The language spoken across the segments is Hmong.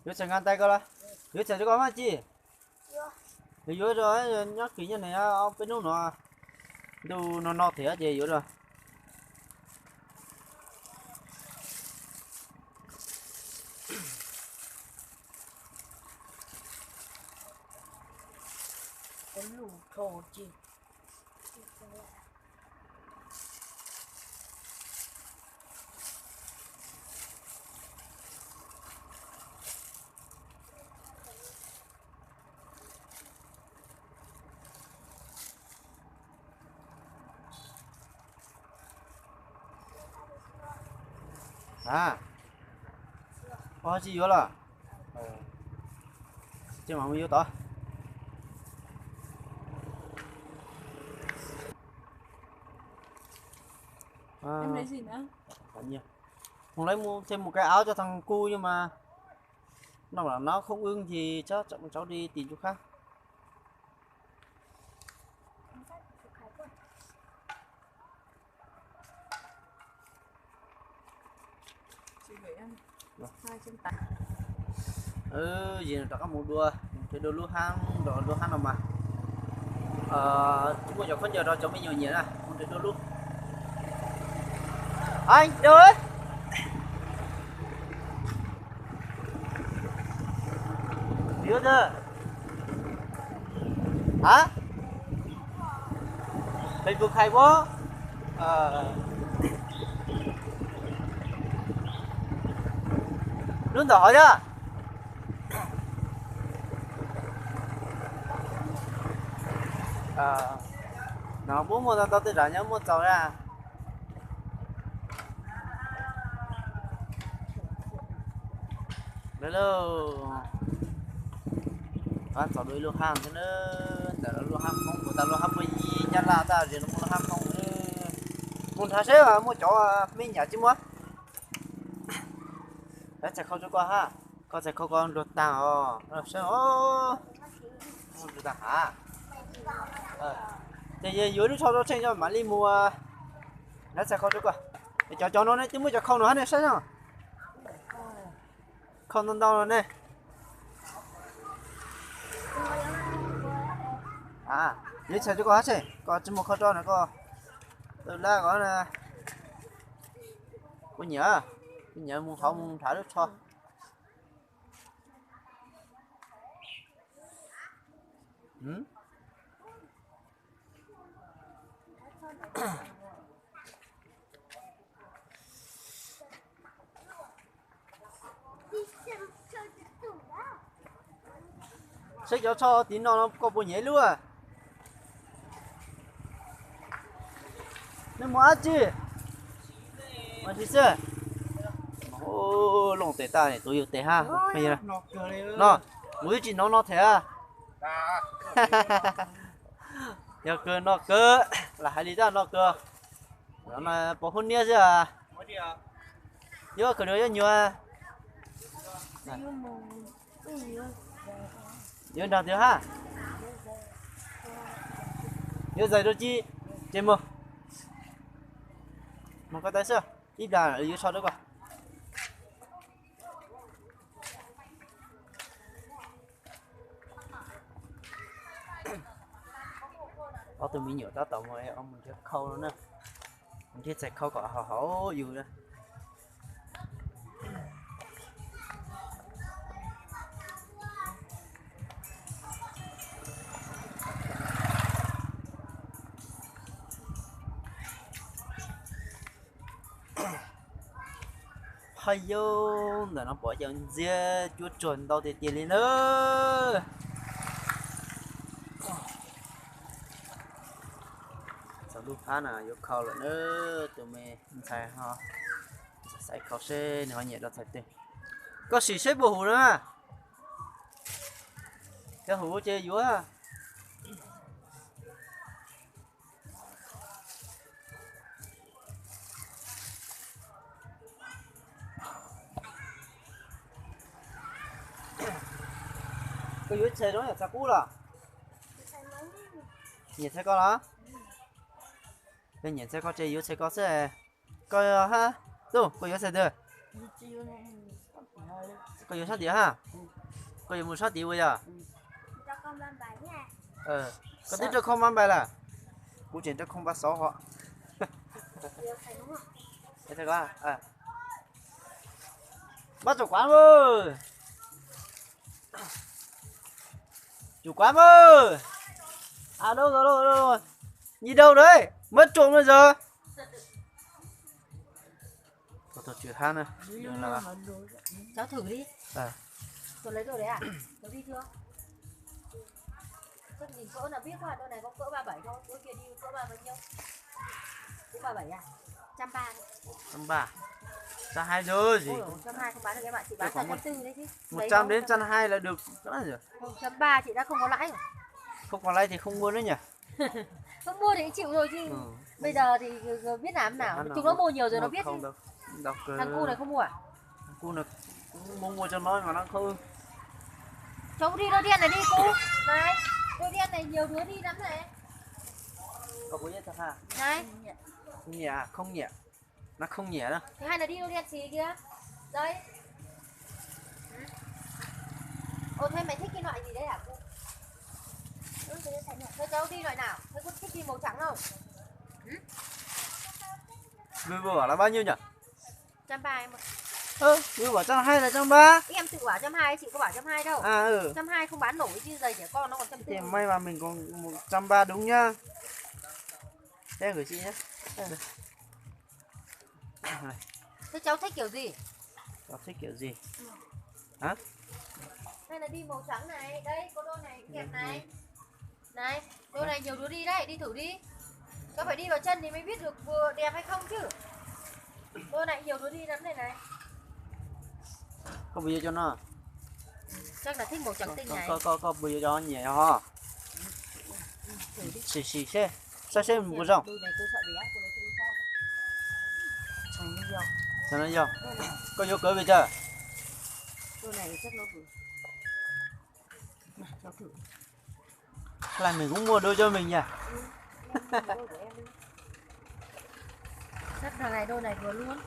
Yuav txhais nqa tais koj los? Yuav txhais rau koj mas ci. Yuav rau nyob kis nyob ne, peb hnub no ntuj no no thiab ces yuav rau. A, tsis yuav los? Ces mam mus yuav tod. Mus lawv mus thiaj mus kais av coj thas kuj yog mas, noj lam nov khoob wb ces txhob mus tsav di tim ntug khab. Yim rov qab mus dua, mus dua lub hab, dua lub hab no mas tsis muaj cov khaub ncaws rau cov me nyuam nyiam na, mus dua lub. Ai, dua. Yuav tag. Hab, peb pus khai puab. Lub ntawm hov yog. No puab muaj tau tej zam nyob muaj txaus na. Lawv lauj, txog dua ib lub hab thiab na, ntawm lub hab Hmoob, kuv tas lub hab puag yig Nyab Laj tag, lub hab Hmoob. Mus nrhav saib muaj cov me nyuam tsis muaj. Lawv txhais khau rau koj hab, koj txhais khau koj nrug tag os, saib os. Nrug tag hab. Ces yuav lub tsho rau tsheej mam li mus. Lawv txhais khau rau koj. Cov cov no ne twb muaj cov khau no hab ne saib no. Khau ntau ntau no ne. Yuav txhais rau koj hab seb koj tsis muaj khau rau no koj tau lab koj na. Kuv nyiam, kuv nyiam mus hauv mus nrhav lub tsho. Saib cov tsho tim no koj puas nyiam ib lub? Nws mus dab tsi? Ua si xwb. Looj tes tag tus yug tes hab. No, mus ib tsis nov no them. Yog kawg no kawg, lam hais li tab no kawg. Pos hub niab xwb. Yuav kawg nws yuav nyuag. Yuav nrog twg hab? Yuav zais rau tsi? Ces mus, mus koj tais xwb, ib plag yuav so rau koj. Ob tug me nyuam tab tom mus nrhiav khau no na, nrhiav txhais khau kom haum haum yus na. Haj yau, ntawm no pom cov ntxiab cuab tsuag ntau tiag tiag li na. Txog lub phab no yuav khau lawm na, tus me ntxhais ho xaiv khau seb nws ho nyiam rau txhais twg. Koj sim seb puas hum na. Yog hum ces yuav. Koj yuav txhais zoo yam txhais qub los? Nyiam txhais koj los? Yog nyiam txhais koj ces yuav txhais koj xwb. Koj hab, tub, koj yuav txhais twg? Koj yuav sab tid ha? Koj yuav mus sab tid ua yog? Koj twb rau khoo npaj npais lawm. Kuv tseem rau khoo npaj xauv hos. Npaj tsom kuav mas. Tsom kuav mas. Nyi dau lawm, muab tsom no zog. Tus tswv hab na. Cháu thử đi. Tôi lấy đồ đấy à? Cháu đi chưa? Chắc nhìn cỡ nào biết qua đôi này có cỡ ba bảy thôi, đôi kia đi cỡ ba bao nhiêu? Cũng ba bảy à? Trăm ba thôi. Trăm ba. Trăm hai thôi gì? Ôi, trăm hai không bán được em ạ, chị bán tận trăm tư đấy chứ. Một trăm đến trăm hai là được. Không, trăm ba chị đã không có lãi rồi. Không có lãi thì không mua nữa nhỉ? Không mua thì chịu rồi chứ. Bây giờ thì biết làm nào. Chúng nó mua nhiều rồi nó biết chứ. Thằng cu này không mua à? Cu này cũng muốn mua cho nó mà nó không. Cháu đi đôi đen này đi cu. Này, đôi đen này nhiều đứa đi lắm này. Cậu có biết thật hả? Này. Không nhỉ à? Không nhỉ à? Nó không nhỉ đâu. Thứ hai là đi đôi đen xì kia. Đây. Ồ, thế mày thích cái loại gì đấy hả cu? Thôi cháu đi loại nào? Thế có thích đi màu trắng không? Vui vừa bảo là bao nhiêu nhỉ? Trăm ba em ạ. Ơ, Vui bảo trăm hai là trăm ba. Em tự bảo trăm hai, chị có bảo trăm hai đâu. À, ừ. Trăm hai không bán nổi chứ, giày trẻ con nó còn trăm tư. Thì may mà mình còn một trăm ba đúng nhá. Thế gửi chị nhé. Thế cháu thích kiểu gì? Cháu thích kiểu gì? Hả? Hay là đi màu trắng này, đây có đôi này cũng đẹp này. Này, đôi này nhiều đứa đi đấy, đi thử đi. Cháu phải đi vào chân thì mới biết được vừa đẹp hay không chứ. Đôi này nhiều đứa đi lắm đây này. Koj puas yuav cov no? Chắc là thích màu trắng tinh này. Koj, koj, koj puas yuav cov nyiam ho? Thử đi. Xì xì seb, saib seb puas zoo. Đôi này cô sợ bé, cô lấy cho đi cho. Cho nó dao. Koj yuav kawg pes tsawg? Đôi này chắc nó vừa. Này, cháu thử. Hay là mình cũng mua đôi cho mình nhỉ? Chắc là này đôi này vừa luôn.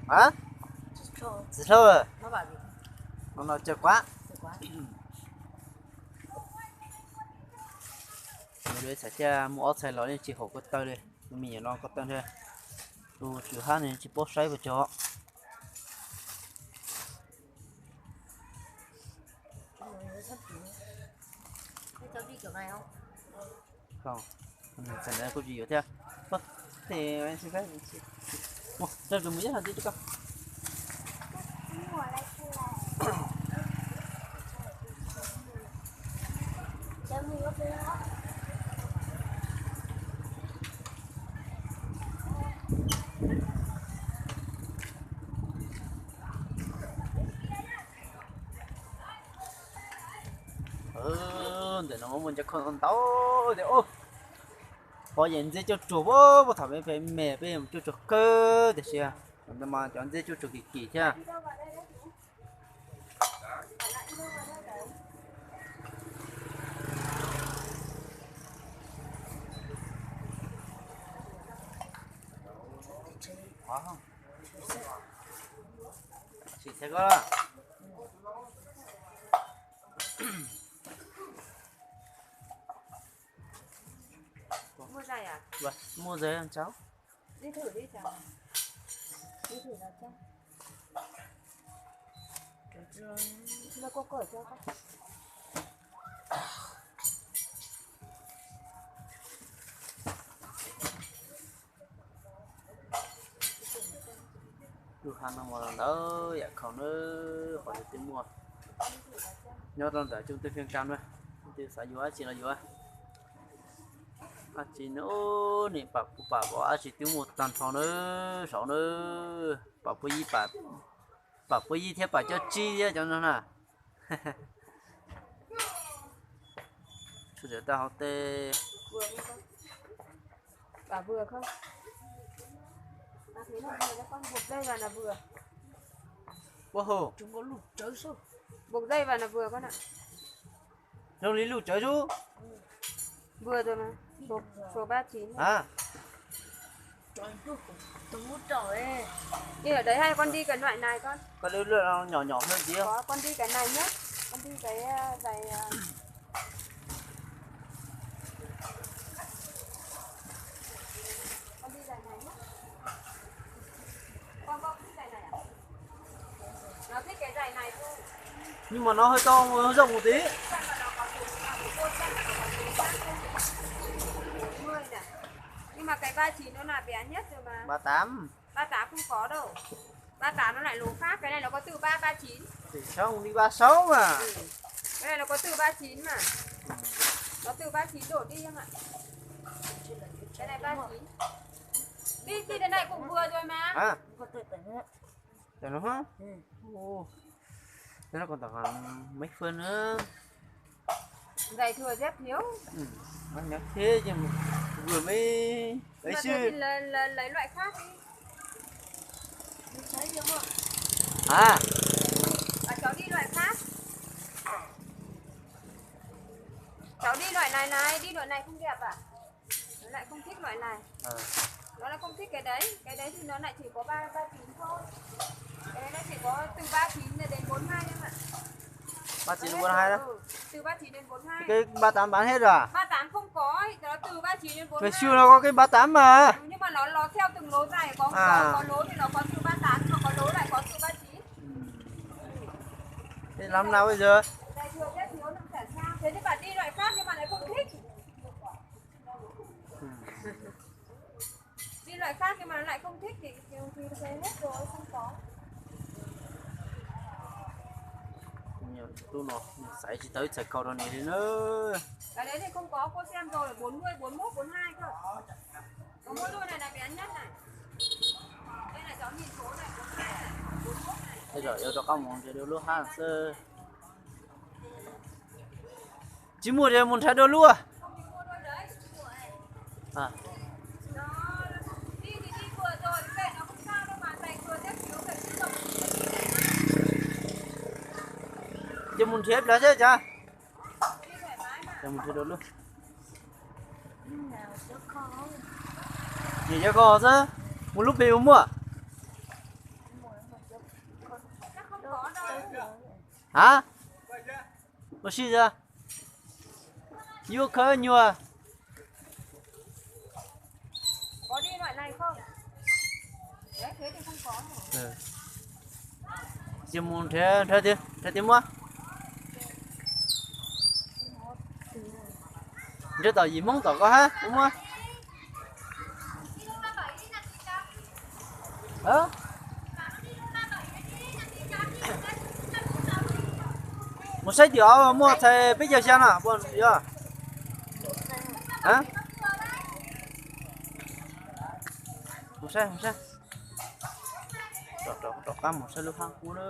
Hả? Tsis tau. Nó bảo gì? Nó nói chật quá. Chật quá. Mus dua ib txhais thiaj muaj ob txhais los yeej tsis haum ko taw li. Tus me nyuam no ko taw thiab. Tus tswv hab no tsis paub saib puas tsog. Không, txhais ntawd kuj tsis yuav thiab. Ua, rau tus mus ib hab ntxiv rau koj. Ntawm no muaj ncaj kho ntau ntau tias, pov yam ntxiab cuaj ruam, puag thaum me pem me peb cuaj ruam kawg tiam sis mas cov ntxiab cuaj ruam kim kim thiab. Sim thiab koj. Mua giày à? Vâng, mua giày cho cháu. Đi thử đi cháu. Đi thử là cho. Nó có cởi cho không? Tus ha no mas ntawd yam khaus nawb, qhov twg twb muaj. Nyob rau ntawm Trung Tây Phiên Cam na, leej twg xav yuav dab tsi los yuav. Dab tsi na, nim pam kuv pam pom dab tsi twb muaj tag nrho nawb, saud nawb, pam puag yij, pam puag yij thiab pam coj tsib thiab cov no na. Tshua tawm tag hauv tej. Bà vừa không? Bà thấy nó vừa cho con buộc dây vào là vừa. Ua hù. Chúng có lụt trớt xu. Buộc dây vào là vừa con ạ. Rau li lub tsawv sub. Vừa rồi mà. Số, số ba chín. A, Tus mub rau. Đi ở đấy hay con đi cái loại này con. Con đi loại nhỏ nhỏ hơn tí không? Có, con đi cái này nhé. Con đi cái, ờ, giày, ờ, con đi giày này nhé. Con, con thích giày này à? Nó thích cái giày này thôi. Nhưng mà nó hơi to, hơi rộng một tí. Mười nè. Nhưng mà cái ba chín nó là bé nhất rồi mà. Ba tám. Ba tám không có đâu. Ba tám nó lại lố khác, cái này nó có từ ba ba chín. Thì sao không đi ba sáu mà. Ừ. Cái này nó có từ ba chín mà. Nó từ ba chín đổ đi em ạ. Cái này ba chín. Đi, đi cái này cũng vừa rồi mà. À. Tại nó hả? Ồ. Thế nó còn tặng hàng mấy phân nữa. Giày thừa dép thiếu. Ừ. Nó nhớ thế chứ mà vừa mới ấy. Nhưng mà chứ lấy, lấy, lấy loại khác đi. Mình thấy được không? À. Bảo cháu đi loại khác. Cháu đi loại này này, đi loại này không đẹp à? Nó lại không thích loại này. Ờ. Nó lại không thích cái đấy. Cái đấy thì nó lại chỉ có ba, ba chín thôi. Cái đấy nó chỉ có từ ba chín đến bốn hai em ạ. Ba chín đến bốn hai đó. Ừ, từ ba chín đến bốn hai. Cái ba tám bán hết rồi à? Ba tám không có, nó từ ba chín đến bốn hai. Ngày xưa nó có cái ba tám mà. Ừ, nhưng mà nó, nó theo từng lố giày, có, à, có, có lố thì nó có từ ba tám, mà có lố lại có từ ba chín. Ừ. Thế làm nào bây giờ? Giày thừa dép thiếu nông sản sao? Thế thì bạn đi loại khác nhưng mà lại không thích. Đi loại khác nhưng mà nó lại không thích thì, thì, thì thế hết rồi, không có. Tub no xaiv tsis tau ib txhais khau rau nws li na. Cái đấy thì không có, cô xem rồi, bốn mươi, bốn mốt, bốn hai cơ. Có mỗi đôi này là bé nhất này. Đây là cháu nhìn số này, bốn hai này, bốn mốt này. Tej zaum yuav rov qab mus nrhiav dua lub hab xwb. Tsis muaj ces mus nrhiav dua lub. Ces mus nrhiav plaws xwb cas. Ces mus nrhiav dua lub. Nyiam cov ko xwb, mus lub pem mus muaj. Hab, ua si xwb. Yuav khawb nyuag. Ces mus nrhiav, nrhiav tias, nrhiav tias muaj. Nrhiav tom yim Hmoob tom ko hab, muaj. Mus saib tim o muaj txhais peb caug xya no puas yog? Mus saib, mus saib. Rov qab mus saib lub hab kub na.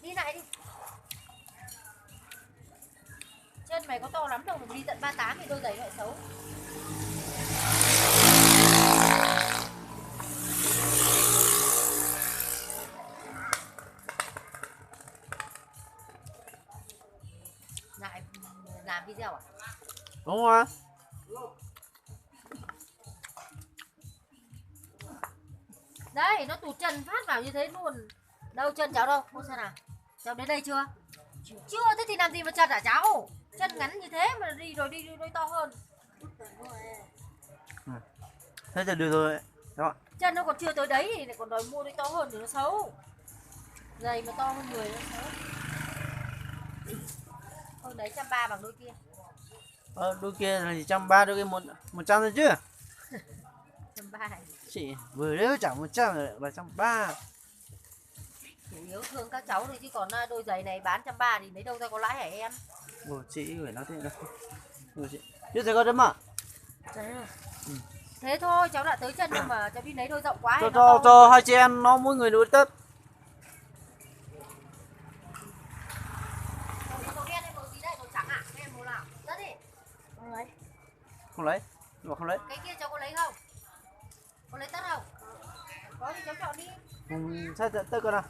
Đi lại đi. Chân mày có to lắm đâu mà đi tận ba tám thì đôi giày loại xấu. Lại làm video à? Đúng rồi. Đấy, nó tụt chân phát vào như thế luôn. Đâu chân cháu đâu? Không sao nào. Cháu đến đây chưa? Chưa, thế thì làm gì mà chật hả cháu? Chân ngắn như thế mà đi rồi đi đôi to hơn. Thế thì được rồi. Đó. Chân nó còn chưa tới đấy thì lại còn đòi mua đôi to hơn thì nó xấu. Giày mà to hơn người nó xấu. Thôi đấy, trăm ba bằng đôi kia. Ờ, đôi kia là chỉ trăm ba, đôi kia một, một trăm thôi chứ. Trăm ba. Chị vừa đéo trả một trăm rồi lại là trăm ba. Chủ yếu thương các cháu thôi chứ còn, à, đôi giày này bán trăm ba thì lấy đâu ra có lãi hả em? Ồ, chị gửi nó thế đâu. Ồ, chị. Biết rồi con Trâm à? Thế thôi, cháu đã tới chân rồi mà cháu đi lấy đôi rộng quá thì cho, nó cho, to cho hơn. Hai chị em nó mỗi người đôi tết. Màu gì đây? Màu trắng à? Hay màu nào? Rất đi. Không lấy. Không lấy. Nhưng mà không lấy. Cái kia cháu có lấy không? Mus saib tawj koj no.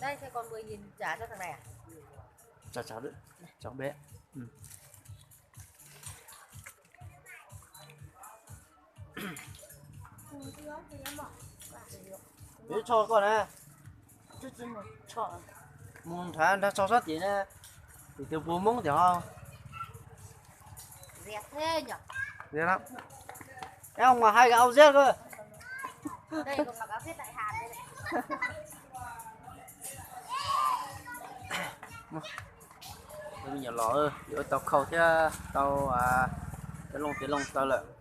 Đây, cho con vừa nhìn trả cho thằng này à? Chào, chào đ-, chào bé. Ừ. Ib tsho koj na. Mus nrhav nrhav tsho sab tim na. Tim tus puas Hmoob tim ho. Ziab lab. Eb, mas hais kom au ziab koj. Me nyuam los yuav tau khau thiab tau, a, cov loo tiav loo taw lawm.